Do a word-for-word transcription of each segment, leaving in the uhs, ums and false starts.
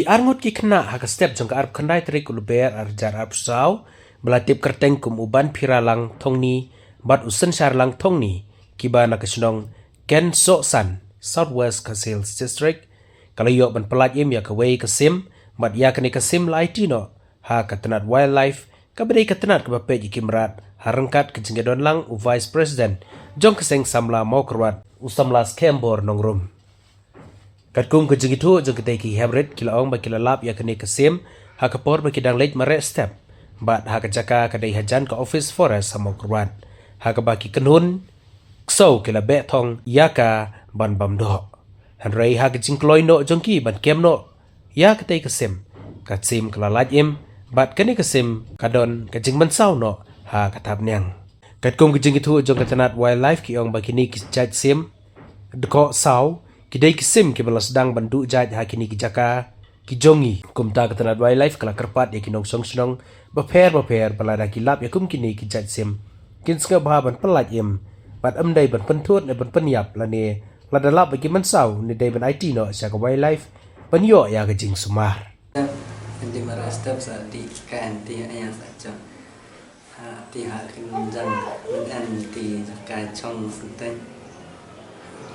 Arngut ki khynnah ha ka step jong ka arphew khyndai tarik u Lber arhajar arphew saw ba la tip kyrteng kum u Banphiralang Thongni bad u Synshar Lang Thongni, kiba na ka shnong Kensohsan, South West Khasi Hills District, ka la ïoh ban pyllait im ïa kawei ka sim bad ïa kane ka sim la aiti noh ha ka tnat Wildlife, kaba dei ka tnat kaba peit ïa ki mrad, ha ryngkat ka jingïadon lang u Vice President jong ka seng samla Mawkyrwat, u samla Skembor Nongrum. Katkum ka jingithuh jong kitei ki heprit, ki la ong ba ki la lap ïa kane ka sim ha ka por ba ki dang leit mareh step bad ha ka jaka ka dei hajan ka office forest ha Mawkyrwat, ha kaba ki kynhun ksew ki la beh thong ïa ka ban bam doh. Hynrei ha ka jingkloi noh jong ki ban kem noh ïa katei ka sim, ka sim ka la lait im bad kane ka sim ka don ka jingmynsaw noh ha ka thapniang. Katkum ka jingithuh jong ka tnat Wildlife, ki ong ba kine ki jait sim dkhot saw ki dei ki sim kiba la sdang ban duh jait ha kine ki jaka ki jong ngi. Kumta ka tnat Wildlife ka la kyrpad ïa ki nongshong shnong bapher bapher ba lada ki lap ïa kum kine ki jait sim, kin sngewbha ban pyllait im bad ym dei ban pynthut ne ban pynïap, lane lada lap ba ki mynsaw ne dei ban aiti noh sha ka Wildlife ban ïoh ïa ka jingsumar. Anti mareh step sa di ka anti aya sa jong. Ha, ti ha kin jang, men anti ka chong sente.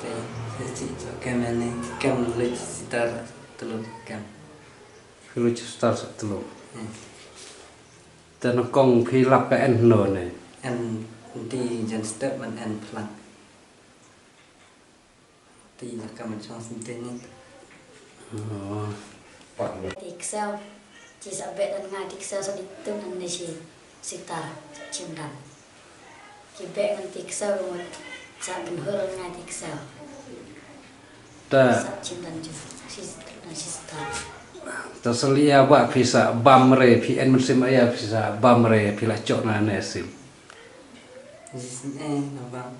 Te si si so kem ani kem lut sitar tlut kem. Phi lut sitar sa tlut. Hmm. Te nyngkong phi lap ka en no ne. Anti jan step men en plang. Ti na ka man chong sente ni. Oh. Ti ksew. Ti sa beh dan ngai ti ksew sa di tu nan ni si sitar sa chim dan. Ki beh ngan ti ksew ngut sa ben hur ngai ti ksew. Ta. Sa chim dan ju. Si sitar dan si sitar. Ta salia ba phi sa bam re, phi en mynsiem aya phi sa bam re, phi la chok na ne sim. Jis ne na bam.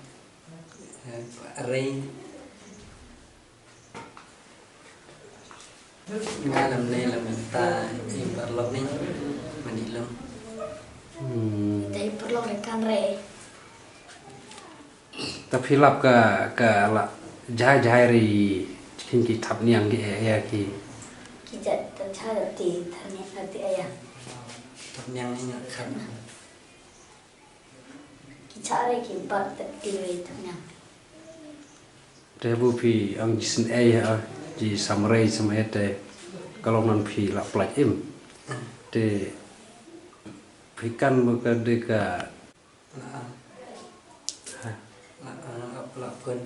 Rei. Nga lam ne lam ta i paralok ni mandi lem. Hmm. Dei paralok dei kan rei. Ta phi lap ka, ka la jai jai ri kin ki thap niang ki e e ki. Ki jat ta jai ti thap niang ti aya. Thap niang ni nga khat. Ki chare ki bat te ti re thap niang. Te bu phi ang jisin ei ha, ji samrei samrei te kalong nan phi la plaj im. Te phi kan ma ka de ka. La, la, la, la pun.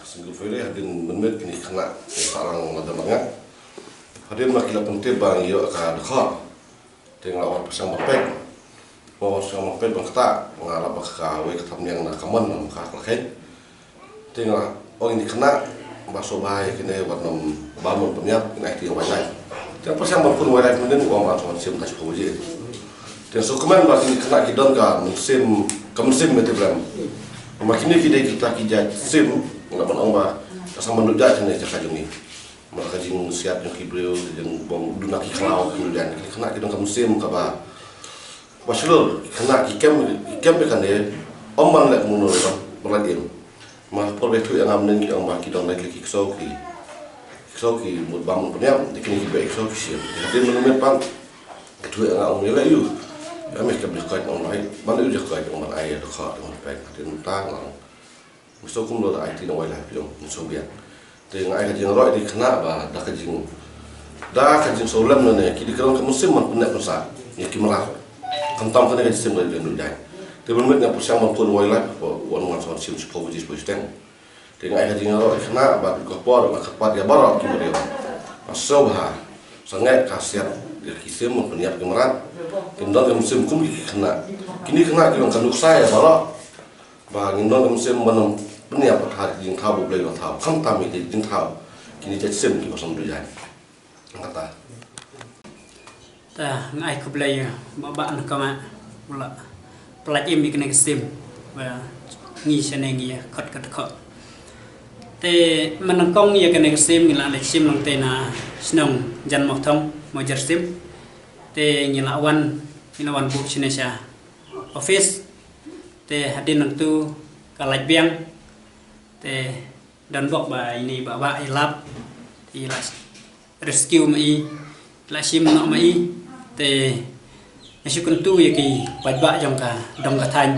Single file hadien mynmiet kine ki khynnah ki parang lada ma nga. Hadien ma ki la pyntip ba ngi ïoh ka dkhot. Te nga la wan pyrshang ban peit. Nga wan pyrshang ban peit ban ktah, nga la ba ka wei ka thap niang na ka mon na ka la kheiñ. Te nga ong ïa kine ki khynnah ba sngewbha ïa kine wat nym bam nym pynïap, kine ai ti ïa wildlife. Te nga pyrshang ban phone wildlife mynnin, u ong ba sngewbha sim da shu baje. Te nga sngewkmen ba kine ki khynnah ki don ka mynsiem, ka mynsiem meitei blem. Ma kine ki dei kita ki jait sim, nga ban ong ba ka sngewbha ban duh jait kine jaka jong ngi. Ma ka jingsiat jong ki briew, jong bym duna ki khlaw ki briew, kine ki khynnah ki don ka mynsiem kaba Ba shlur, khynnah ki kem, ki kem bad kane, ym ban leh kumno ban, ban lait im. Ma por ba ïathuh ïa nga mynnin ki ong ba ki dang lait ki ksew ki. Ksew ki mut bam pynïap, dei kine ki beh ksew ki siem. Hadien mynmiet pat, ïathuh ïa nga ong ïa leh ïa u. Ïa me kem ïa koit ong lait, ban ïa u ïa koit ong ban ai ïa dkhot ong ban peit. Hadien mynta nga ong. Ngi sngewkhia kumno da ai ti na wildlife jong ngi sngewbiang. Te nga ai ka jingroi ïa ki khynnah ba da ka jing, da ka jingsngewlem lane ki dei ka long ka mynsiem ban pynneh pynsah ïa ki mrad. Khamtam kane ka jingsngewlem ka jong ngi. Te mynmiet nga pyrshang ban phone wildlife ba wan wan sa wan shim shiphew baje shiphew shiteng. Te nga ai ka jingroi ïa ki khynnah ba ka por nga kyrpad ïa baroh ki briew ba sngewbha sangeh ka siat ïa ki sim ban pynïap ki mrad. Kim don ka mynsiem kum ki khynnah. Kine ki khynnah ki long ka nuksa ïa baroh. Ba ngin don ka mynsiem ban ym pynïap ha ka jingthaw ba U Blei u la thaw. Khamtam ïa ka jingthaw kine jait sim kiba sngewdujai. Kata. Ta nga ai khublei ïa u Bah Bah Nongkoma u la pyllait im ïa kane ka sim ba ngi shane ngi ïa khot ka dkhot. Te mynnyngkong ïa kane ka sim ngi la leit shim lang te na shnong Jan Mawthong Mawjyrsim. Te ngi la wan, ngi la wan buh shane sha office. Te hadien nangtu ka lait biang, Te don bok ba ine ba ba i lap, i la rescue ma i, la shim noh ma i. Te nga shu kyntu ïa ki paidbah jong ka dong ka thaiñ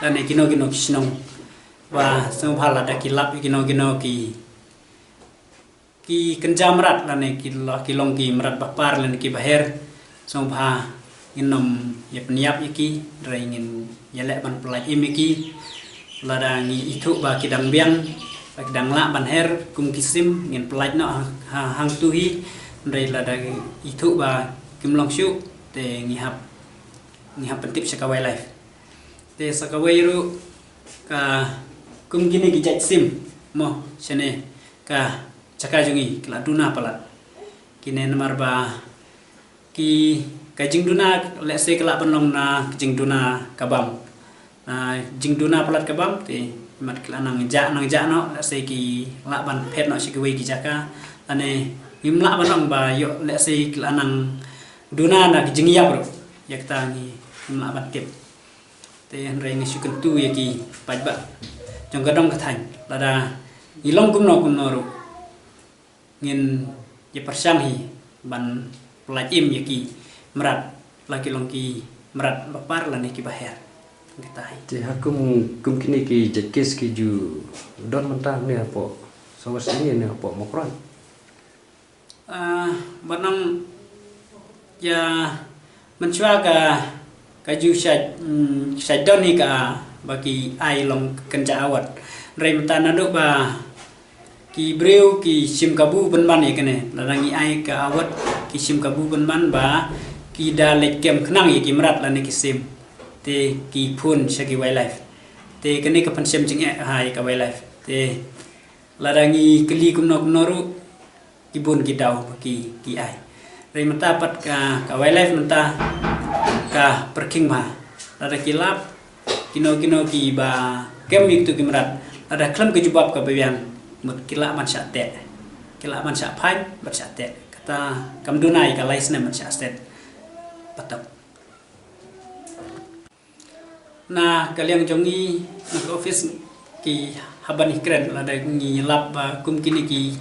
lane kino kino ki shnong ba sngewbha lada ki lap ïa kino kino ki ki kynja mrad lane ki lo-, ki long ki mrad ba par lane ki ba her, sngewbha ngin nym ïa pynïap ïa ki, hynrei ngin ïa leh ban pyllait im ïa ki. Lada ngi ithuh ba ki dang biang, ba ki dang lah ban her kum ki sim, ngin pyllait noh ha, ha, hangtu hi. Hynrei lada ngi ithuh ba kim long shuh, te ngi hap, ngi hap pyntip sha ka wildlife. Te sa kawei ruh ka kum kine ki jait sim mo shane ka jaka jong ngi ki la duna palat. Kine namar ba ki ka jingduna, let's say, ka lah ban long na ka jingduna ka bam. Na jingduna palat ka bam te mat ki la nang jah nang jah noh, let's say, ki lah ban phet noh sha kiwei ki jaka. Lane ngim lah ban long ba ïoh, let's say, ki la nang duna na ka jingïap ruh. Ïa kata ngi ngim lah ban tip. Te hynrei nga shu kyntu ïa ki paidbah jong ka dong ka thaiñ, lada ngi long kumno kumno ruh ngin ïa pyrshang hi ban pyllait im ïa ki mrad, la ki long ki mrad ba par lane ki ba her. Kata hi. Te ha kum, kum kine ki jait case ki ju don mynta ne hapoh Sawsngi ne hapoh Mawkroh? Ah, ba nang ïa mynshuwa ka, ka ju shait, mm, shait don hi ka ba ki ai long kynja awat. Hynrei mynta naduh ba ki briew ki shim kabu pynban ïa kane, lada ngi ai ka awat ki shim kabu pynban ba ki da leit kem khnang ïa ki mrad lane ki sim. Te ki phone sha ki wildlife. Te kane ka pynshem jingeh ha ïa ka wildlife. Te lada ngi kylli kumno kumno ruh, ki bun ki daw ba ki, ki ai. Hynrei mynta pat ka, ka wildlife mynta ka pyrkhing bha. Lada ki lap kino kino ki ba kem ïa kitu ki mrad, lada khlem ka jubab ka ba biang, mut ki lah ban shah teh. Ki lah ban shah phai bad shah teh. Kata kam duna ïa ka lai snem ban shah set. Patok. Na ka liang jong ngi, na ka office, ki hap ban ïakren lada ngi lap ba kum kine ki,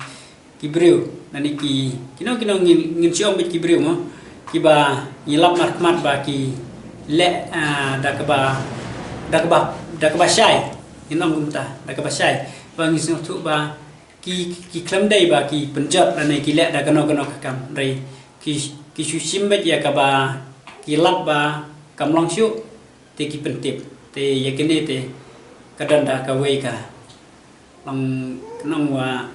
ki briew, lane ki, kino kino ngin, ngin shu ong beit ki briew mo, ki ba ngi lap markhmat ba ki leh, ah, da kaba, da kaba, da kaba shai. Ngin ong kumta, da kaba shai. Ba ngi sngewthuh ba ki, ki khlem dei ba ki pynjot lane ki leh da kano kano ka kam. Hynrei ki, ki shu shim beit ïa kaba ki lap ba kam long shuh, te ki pyntip. Te ïa kine te ka don da kawei ka long, ka nong wa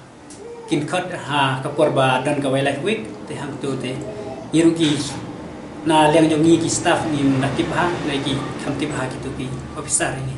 kin khot ha ka por ba don ka Wildlife Week, te hangtu te ngi ruh ki na liang jong ngi ki staff ngim da tip bha, hynrei ki kham tip bha kitu ki officer ngi.